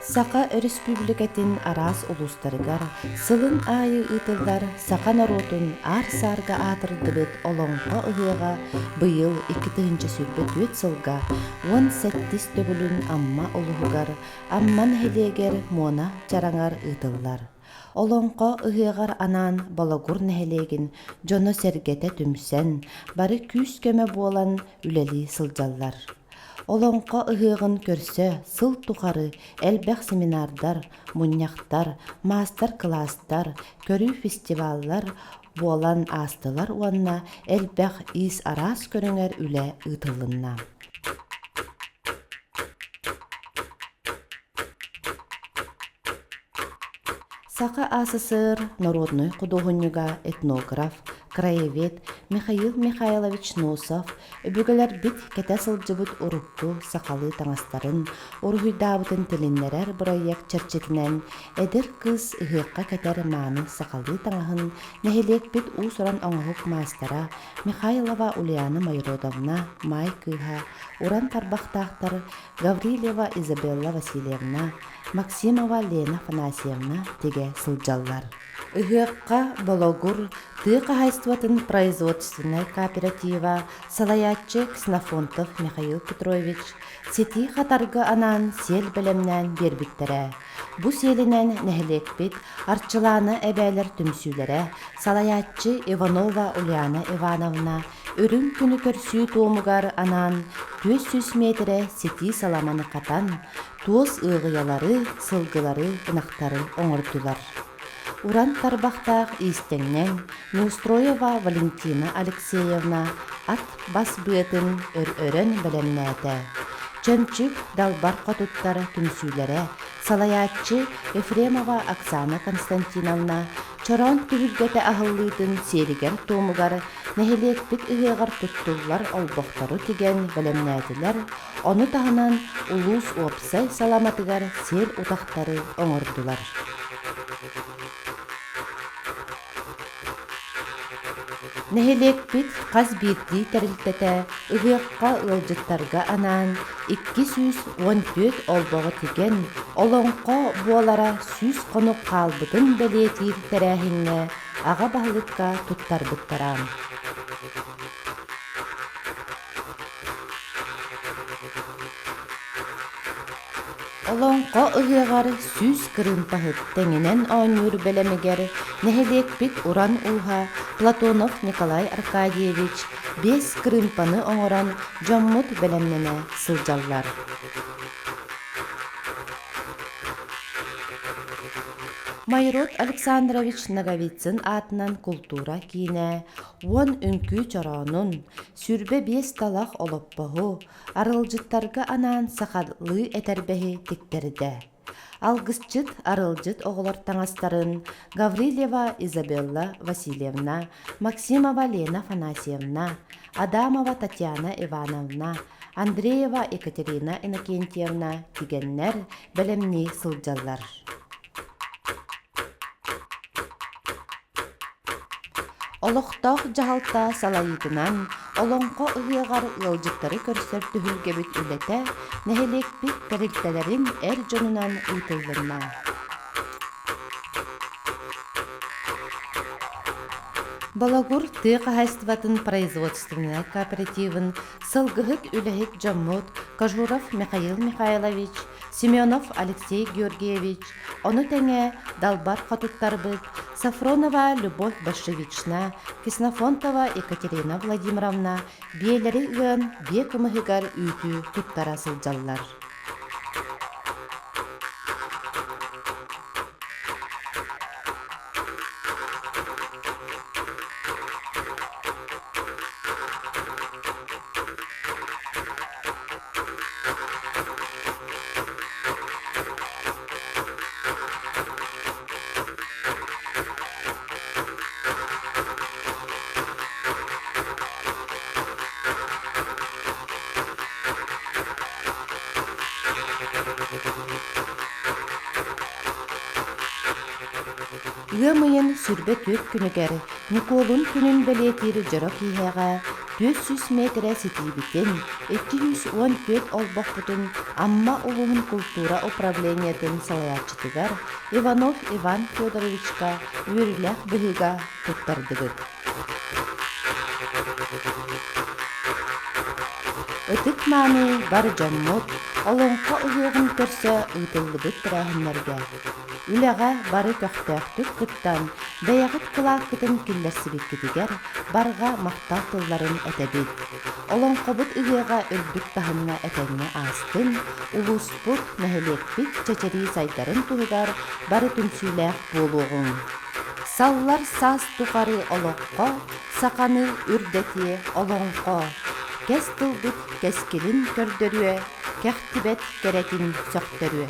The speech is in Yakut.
Саха Өрөспүүбүлүкэтин араас улуустарыгар сылын аайы ыытыллар саха норуотун аар-саарга аатырдыбыт Олоҥхо ыһыаҕа быйыл 2024 сылга 17-ис төгүлүн Амма улууһугар Амма нэһилиэгэр Муона Чараҥар ыытыллар. Олоҥхо ыһыаҕар анаан Бологур нэһилиэгин дьоно-сэргэтэ түмсэн, бары күүс-көмө буолан үлэлии сылдьаллар. Олоҥхо ыһыаҕын көрсө сыл тухары элбэх семинардар, мунньахтар, маастар-кылаастар, көрүү-фестиваллар буолан аастылар уонна элбэх иис араас көрүҥэр үлэ ыытылынна. Саха АССР народнай худуоһунньуга, этнограф, краевед Михаил Михайлович Носов өбүгэлэрбит кэтэ сылдьыбыт урукку сахалыы таҥастарын уруһуйдаабытын тилиннэрэр бырайыак чэрчитинэн эдэр кыыс ыһыахха кэтэр мааны сахалыы таҥаһын нэһилиэкпит уус-уран оҥоһук маастара Михайлова Ульяна Майродовна Маай кыыһа уран тарбахтаахтар Гаврильева Изабелла Васильевна, Максимова Лена Афанасьевна тигэ сылдьаллар. Ыһыахха Бологур тыа хаһаайыстыбатын производственнай кооператива салайааччы Ксенофонтов Михаил Петрович ситии хатарга анаан сиэл бэлэмнээн биэрбиттэрэ. Бу сиэлинэн нэһилиэкпит Арчылаана эбээлэр түмсүүлэрэ, салайааччы Иванова Ульяна Ивановна үрүҥ күнү көрсүү туомугар анаан 400 миэтэрэ ситии саламаны хатан, туос ыаҕыйалары, сылгылары, ынахтары оҥордулар. Уран тарбахтаах иистэнньэҥ Неустроева Валентина Алексеевна ат бас быатын өр-өрөн бэлэмнээтэ. Чөмчүк далбар хотуттар түмсүүлэрэ, салайааччы Ефремова Оксана Константиновна чороон түһүлгэтэ аһыллыытын сиэригэр-туомугар нэһилиэкпит ыһыаҕар туттуллар олбохтору тигэн бэлэмнээтилэр, ону таһынан улуус уопсай саламатыгар сиэл утахтары оҥордулар. Нэһилиэкпит хас биирдии тэрилтэтэ ыһыахха ыалдьыттарга анаан 214 олбоҕу тигэн, олоҥхо буолара 100 хонук хаалбытын бэлиэтиир тэрээһиҥҥэ аҕа баһылыкка туттарбыттара. Олоҥхо ыһыаҕар 100 кырыымпаһыт тэҥинэн оонньуур бэлэмигэр нэһилиэкпит уран ууһа Платонов Николай Аркадьевич биэс кырыымпаны оҥорон дьоммут бэлэмнэнэ сылдьаллар. Майрод Александрович Ноговицын аатынан култуура киинэ 10 үҥкүү чороонун, 25 талах олоппоһу, арылдьыттарга анаан сахалыы этэрбэһи тиктэрдэ. Алгысчыт арылдьыт оҕолор таҥастарын Гаврильева Изабелла Васильевна, Максимова Лена Афанасьевна, Адамова Татьяна Ивановна, Андреева Екатерина Иннокентьевна тигэннэр бэлэмнии сылдьаллар. Олохтоох дьаһалта салайыытынан Олоҥхо ыһыаҕар ыалдьыттары көрсөр түһүлгэбит үлэтэ нэһилиэкпит тэрилтэлэрин эр дьонунан ыытыллынна. Бологур тыа хаһаайыстыбатын производственнай кооперативын сылгыһыт үлэһит дьоммут Кожуров Михаил Михайлович, Семенов Алексей Георгиевич, ону тэҥэ далбар хотуттарбыт Сафронова Любовь Башевична, Ксенофонтова Екатерина Владимировна биэлэри ыан биэ кымыһыгар үүтү туттара сылдьаллар. Ыам ыйын 24 күнүгэр Ньукуолун күнүн бэлиэтиир дьоро киэһэҕэ 400 миэтэрэ ситиибитин, 214 олбохпутун Амма улууһун култуура управлениетын салайааччытыгар Иванов Иван Федоровичка үөрүүлээх быһыыга туттардыбыт. Ытык-мааны бар дьоммут Олоҥхо ыһыаҕын көрсө ыытыллыбыт тэрээһиннэргэ, үлэҕэ бары көхтөөхтүк кыттан, бэйэҕит кылааккытын киллэрсибиккитигэр барҕа махтал тылларын этэбит. Олоҥхобут ыһыаҕа үрдүк таһымҥа этэҥҥэ аастын, улууспут, нэһилиэкпит чэчирии сайдарын туһугар бары түмсүүлээх буолуоҕуҥ. Саллар саас тухары олоххо саханы үрдэтиэ олоҥхо, кэс тылбыт кэскилин көрдөрүө, кэхтибэт кэрэтин сөхтөрүө.